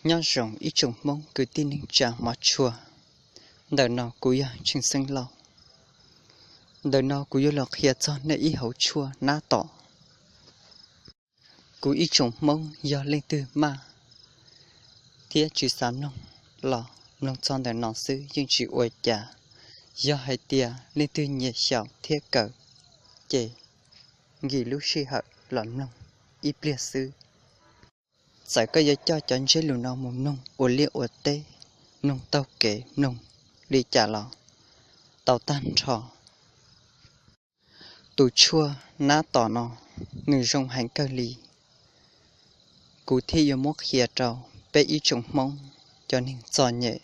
Nyob zoo ib tsoom Hmoob kwv tij neej tsa hmov tshua. Ntawm no kuv yog Tsheej Xeeb Lauj. Ntawm no kuv yuav los qhia txog nej ib hauv tshuaj nab tom. Kuv ib tsoom Hmoob yog leej twg maj thiab tsis xav mloog los mloog txog ntawm no xwb yeej tsis ua cas. Yog hais tias leej twg nyiam xyaum thiab kawm, ces nkim lub sij hawm los mloog ib pliag xwb. Txawm koj yuav coj cov ntsiab lus no mus mloog ua liaj ua teb, mloog taug kev, mloog li cas los tau tag nrho. Tus tshuaj nab tom no nws zoo heev kawg li. Kuv thiaj yuav muab qhia rau peb ib tsoom Hmoob cov neeg txom nyem,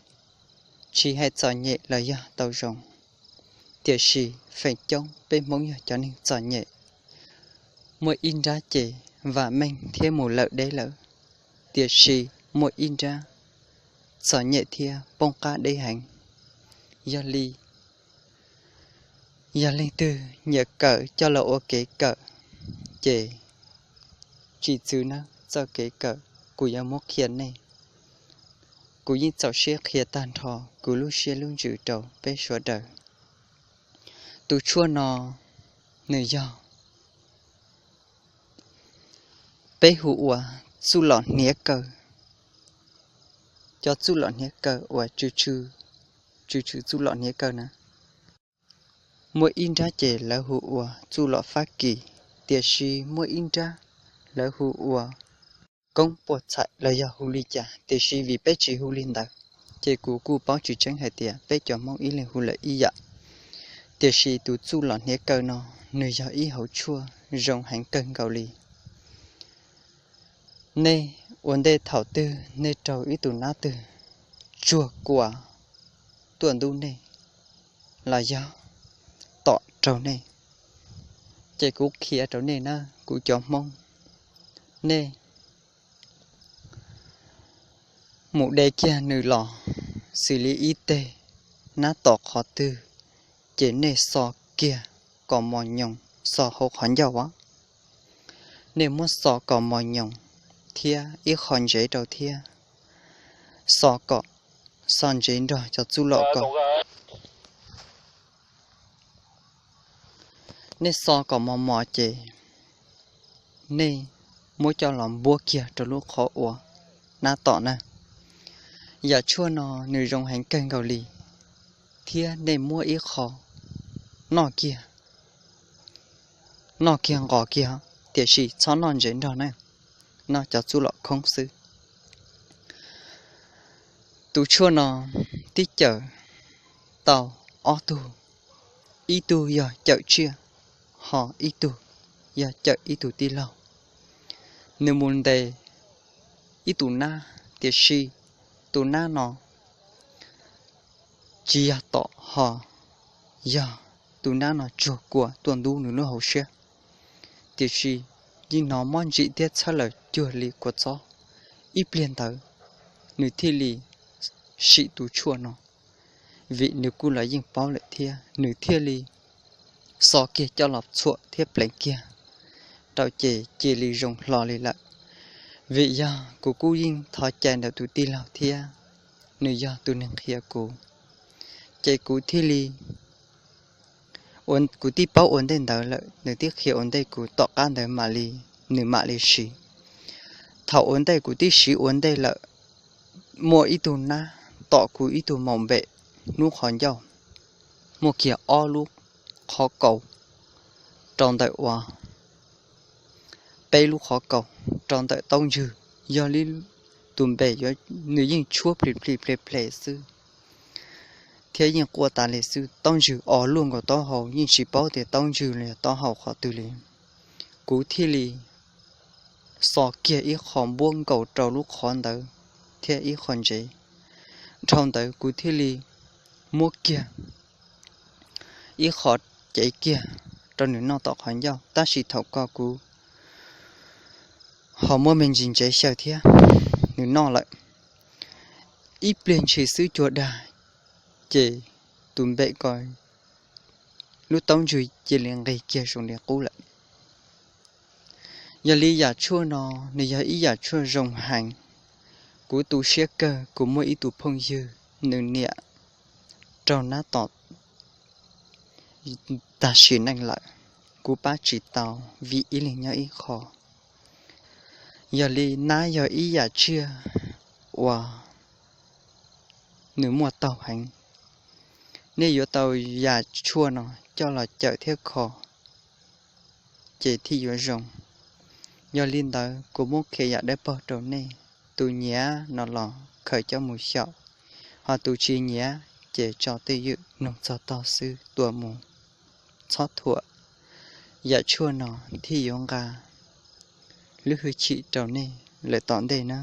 tsis hais txom nyem los yog tau zoo, tiam sis feem coob peb Hmoob yog cov neeg txom nyem. Muaj ib nrab ces vam meej thiab mus lawm deb lawm, tiam sis muaj ib nrab txom nyem thiab poob qab deb heev. Yog li, yog leej twg nyiam kawm coj los ua kev kawm, ces tsis txwv nawb, txoj kev kawm kuv yuav muab qhia nej. Kuv yeej txaus siab qhia tag nrho kuv lub siab lub ntsws rau peb sawv daws. Tus tshuaj no nws yog peb hu ua txuj lom hniav kaw. Cov txuj lom hniav kaw uas tsw tsw, tsw tsw txuj lom hniav kaw na, muaj ib nrab ces lawv hu ua txuj lom Fab Kis, tiam sis muaj ib nrab lawv hu ua koob puas txhais los yog hu li cas, tiam sis vim peb tsis hu li ntawd, ces kuv kuj paub tsis tseeb hais tias peb cov Hmoob ib leeg hu lawm ib yam. Tiam sis tus txuj lom hniav kaw no, nws yog ib hauv tshuaj zoo heev kawg nkaus li. Nej ua ntej thaum twg nej raug ib tug nab twg tsuag kua tuaj ntub nej, los yog tom raug nej, ces kuv qhia rau nej na, kuv cov Hmoob, nej mus de kiag nws los xws li ib teg nab tom qhov twg, ces nej xo kiag kom mos nyoos, xo hauv qhov ncauj as. Nej muab xo kom mos nyoos thiab ib qho ntsev rau thiab, xo kom, xo ntsev nrog cov txuj lom kom. Nej xo kom mos mos ces nej muab coj los npuab kiag rau lub qhov uas nab tom na. Yam tshuaj no nws zoo heev kawg nkaus li, thiab nej muab ib qho noj kiag, noj kiag nqos kiag, tiam sis txhob noj ntsev nrog na, noj cov txuj lom khoob xwb. Tus tshuaj no tib cawm tau ob tug, ib tug yog cawm tsiaj, ho ib tug yog cawm ib tug tij laug. Nws mus ntes ib tus nab, tiam sis tus nab no tsis yog tom ho yog tus nab no tsuag kua tuaj ntub nws lub hauv siab. Tiam sis yeej hnov mob ntsim thiab txhawb lawm cuag li kua txob. Ib pliag ntawd nws thiaj li sim tus tshuaj no, vim nws kuj los yeej paub lawm thiab nws thiaj li xo kiag coj los txhuam thiab pleev kiag rau ces cia li zoo hlo li lawm. Vim yog kuv kuj yeej thov cai ntawm tus tij laug thiab nws yog tus neeg qhia kuv, ces kuv thiaj li, kuv twb paub ua ntej ntawd lawm, nws twb qhia ua ntej kuv tom qab ntawd mam li, nws mam li siv. Thaum ua ntej kuv twb siv ua ntej lawm, muaj ib tug nab tom kuv ib tug maum npem lub qhov ncauj, muaj kiag ob lub qhov kaus rau ntawm ua, peb lub qhov kaus rau ntawm taub ntswg. Yog li tus npem yuav, nws yeej tshuab plis plis ple ple xwb, thiab yeej quaj tas li xwb. Taub ntswg o luaj nkaus taub hau, yeej tsis paub tias taub ntswg los yog taub hau qhov twg li. Kuv thiaj li xo kiag ib qho npuab nkaus rau lub qhov ntawd thiab ib qho ntsev. Dhau ntawd kuv thiaj li muab kiag ib qho cev kiag rau nws noj tom qhov ncauj, tab sis thaum ko kuv ho muab me ntsis ntsev xyaw thiab nws noj lawm. Ib pliag ntshis xwb cuag dag, ces tus npem ko lub taub ntswg cia li nqis kiag zoo li qub lawm. Yog li yam tshuaj no nws yog ib yam tshuaj zoo heev, Kuv tu siab kawg, kuv muaj ib tug phooj ywg, nws niam raug nab tom tag sim neej lawm. Kuv pab tsis tau vim ib leeg nyob ib qho. Yog li nab yog ib yam tsiaj uas nws muaj taug heev. Nej yuav tau yam tshuaj no coj los cawm thiab kho, ces thiaj yuav zoo. Yog li ntawd kuv muab qhia yam dawb paug rau nej, tus nyiam no los khaws coj mus xyaum, ho tus tsis nyiam ces tso twj ywm mloog txog tog xwb tua mus. Txhob thuam, yam tshuaj no thiaj yuav nqa lub hwj chim rau nej lawm tom ntej na.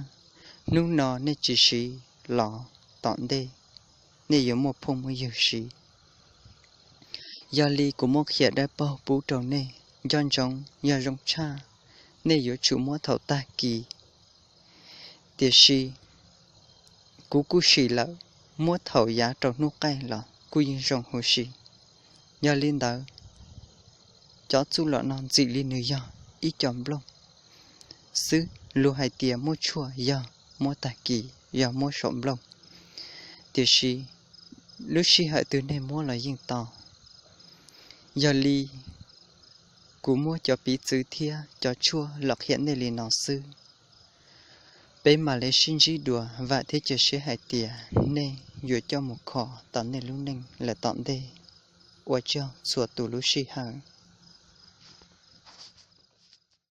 Hnub no nej tsis siv los tom ntej nej yuav muaj phooj muaj ywg siv. Yog li kuv muab qhia dawb paug pub rau nej, nco ntsoov yog zoo tshaj, nej yuav tsum muab thaum tag kis. Tiam sis kuv kuj sim lawm, muab thaum yav rau hnub qaij los kuj yeej zoo huv si. Yog li ntawd, cov txuj lom no ntxim li nws yog ib co nplooj xwb. Luag hais tias muab tshuaj yog muab tag kis, yog muab saum nplooj, tiam sis lub sij hawm twg nej muab los yeej tau. Yog li kuv muab cov piv txwv thiab cov tshuaj los qhia nej li no xwb. Peb mam li sib ntsib dua, vam thiab cia siab hais tias nej yuav coj mus kho tau nej lub neej lawm tom ntej. Ua tsaug txhua tus lub sij hawm.